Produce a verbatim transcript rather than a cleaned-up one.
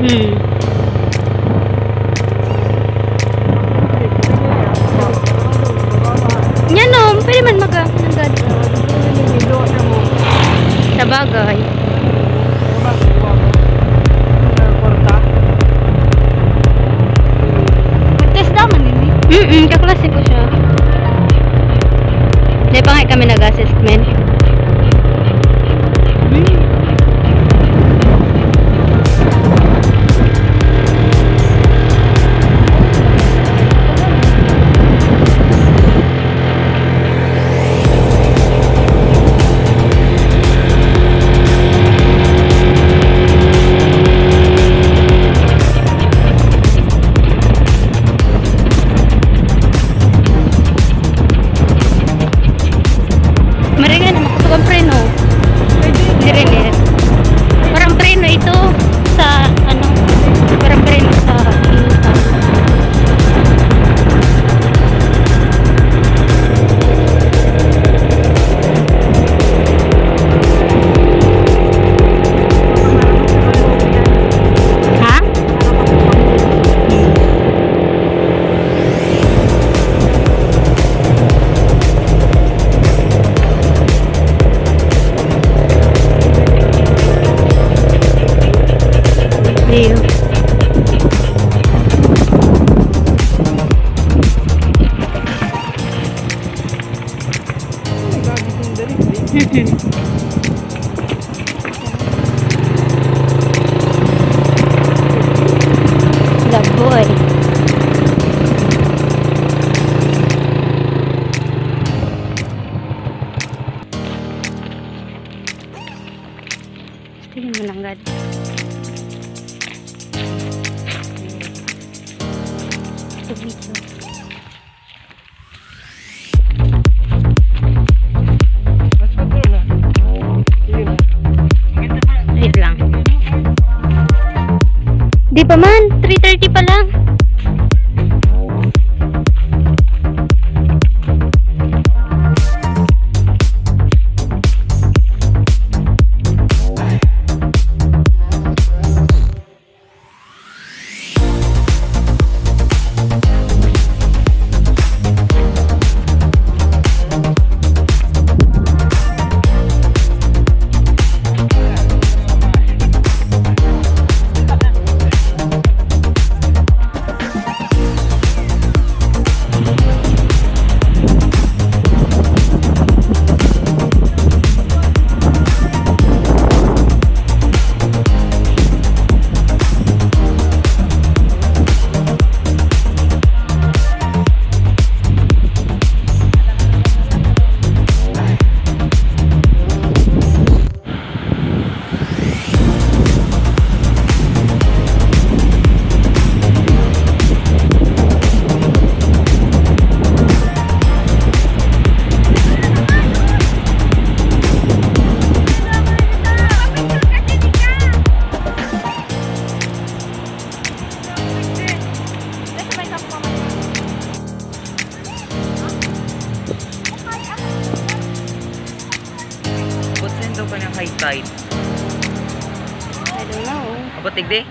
Hmm. Yan o, pwede man mag-, ah, mananggad. Sa bagay. Magtest naman yun eh. Mm-mm, kaklase ko siya. Di pa nga kami nag-assessment. Maringan na, makutog ang preno. Pwede. Diri, diri. Parang preno ito sa, ano, parang preno sa, ha? Leo. Laboy. Tingin mo lang, Gad. Ito, video. Wait lang. Di pa man, three thirty pa lang. Abot saan daw ka ng high tide? I don't know. Abot digdi?